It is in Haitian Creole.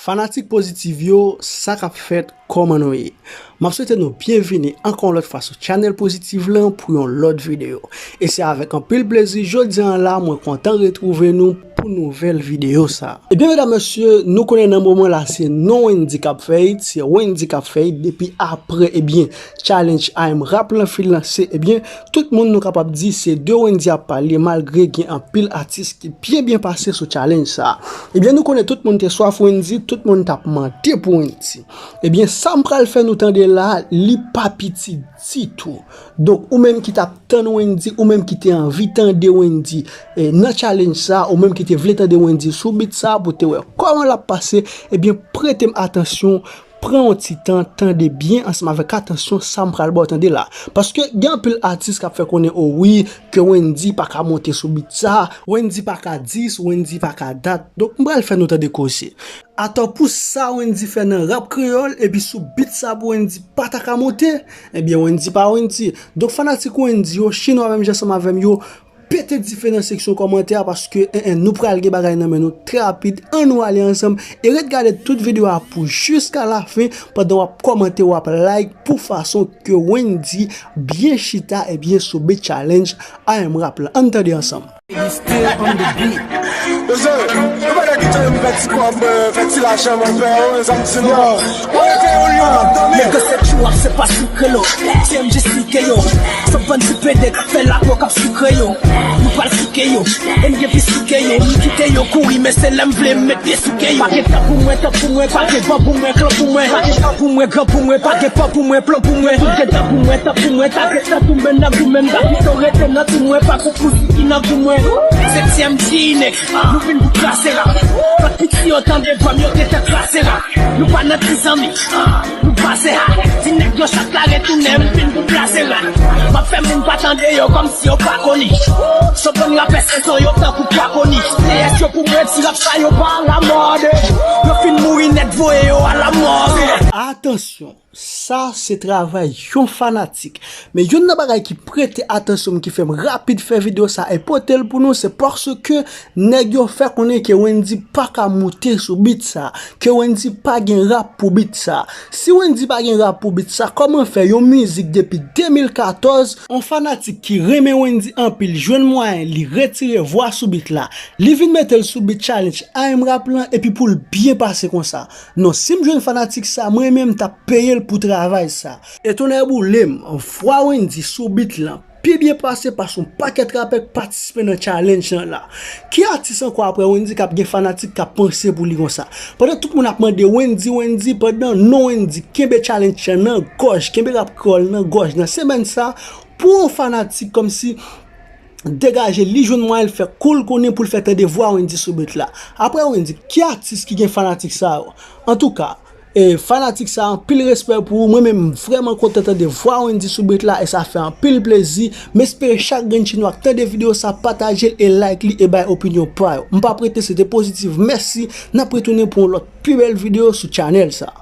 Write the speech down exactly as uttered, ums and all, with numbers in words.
Fanatik Pozitiv yo, sa k ap fèt, kòman nou ye? M ap swete nou byenvini ankò yon lòt fwa sou chanèl Pozitiv lan pou yon lòt videyo. E se avèk anpil plezi, jodi a la, mwen kontan retwouve nou pou nouvèl videyo sa. Ebyen, medam, mesye, nou konnen nan moman la, se non Wendyy k ap fè it, se Wendyy k ap fè it depi apre, ebyen, challenge A M Rap lan fin lanse, ebyen, tout moun nou kapab di se de Wendyy ap pale, malgre gen anpil atis ki byen byen pase sou challenge sa. Ebyen, nou konnen tout moun te swaf Wendyy, tout moun t ap mande pou Wendyy. Ebyen, sa m pral fè nou tande la, li pa piti ditou. Donk, ou menm ki t ap tann Wendyy, ou menm ki te anvi tande Wendyy, e, nan challenge sa, ou menm ki te vle tande Wendyy sou beat sa, pou te wè kòman l ap pase, ebyen, prete m atansyon, pran yon ti tan, tande byen ansanm avèk atansyon sa m pral ba w tande la. Paske gen anpil atis k ap fè konnen, o wi, ke Wendyy pa ka monte sou beat sa, Wendyy pa ka dis, Wendyy pa ka dat. Donk, m pral fè nou tande koze. Atò pou sa Wendyy fè nan rap kreyòl, epi sou beat sa pou Wendyy pa ta ka monte, ebyen Wendyy pa Wendyy. Donk fanatik Wendyy yo, chinwa menm jan ansanm avè m yo, pete dife nan seksyon kòmantè a paske, en, en, nou pral gen bagay nan men nou trè rapid. Ann nou ale ansanm e ret gade tout videyo a pou jiska lafen pandan w ap kòmante, w ap like pou fason ke Wendyy byen chita, ebyen, sou beat challenge A M Rap lan. Ann tande ansanm. Mezanmi, nou pa ka kite yo fè ti kòb, fè ti lajan, mon pè, oh, mezanmi, se nou. Yo, nèg se tchou ap se pa sikre yo. T M J sike yo. Sòt bann ti pede k ap fè lakou k ap sikre yo. Nou pral sike yo. E n gen pi sike yo. M kite yo kouri, men se lè m vle m met pye sike yo. Pa gen tan pou mwen, tan pou mwen, pa gen ban pou mwen, klan pou mwen. Pa gen tan pou mwen, gran pou mwen, pa gen pan pou mwen, plan pou mwen. Tout gen tan pou mwen, tan pou mwen, ta gen tan pou mwen, nan goumen, m ta pito rete nan tou mwen, pa gon kouzen ki nan gou mwen. Se T M J nèg, nou vin pou kraze rap. Lòt piti yo tande vwa m, yo te tèt kraze rap. Nou pa nan ti zanmi, nou pase ha. Ti nèg yo chak la retounen, m vin pou kraze rap. M ap fè moun pa tande yo kòmsi yo pa koni. Sòt bann rapè sezon yo tankou pwa koni. T S yo pou mwen, ti rap sa yo pa alamòde. Yo fin mouri nèt, voye yo alamòde. Atansyon, sa se travay yon fanatik. Men youn nan bagay ki prete atansyon m, ki fè m rapid fè videyo sa e pote l pou nou, se paske nèg yo fè konnen ke Wendyy pa ka moute sou beat sa, ke Wendyy pa gen rap pou beat sa. Si Wendyy pa gen rap pou beat sa, kòman fè yon mizik depi de mil katòz, yon fanatik ki renmen Wendyy anpil jwenn mwayen li retire vwa sou beat la, li vin mete l sou beat challenge A M Rap lan, epi pou l byen pase konsa? Non, si m jwenn fanatik sa, mwen menm m t ap peye l pou travay sa. E tonnè boule m, vwa Wendyy sou beat lan pi byen pase pase yon pakèt rapè k patisipe nan challenge lan la. Ki atis ankò apre Wendyy k ap gen fanatik k ap panse pou li konsa? Pandan tout moun ap mande Wendyy, Wendyy, pandan non Wendyy kenbe challenge lan nan gòj, kenbe rap kreyòl nan gòj nan semèn sa, pou yon fanatik kòmsi degaje li jwenn mwayen l fè kou l konnen pou l fè tande vwa Wendyy sou beat la. Apre Wendyy, ki atis ki gen fanatik sa yo? Antouka, e, fanatik sa, anpil respè pou ou. Mwen menm, m vrèman kontan tande vwa Wendyy sou beat la e sa fè anpil plezi. M espere chak grenn chinwa k tande videyo sa, pataje l e like li e bay opinyon pa yo. M p ap rete, se te Pozitiv. Mèsi. N ap retounen pou yon lòt pi bèl videyo sou channel sa.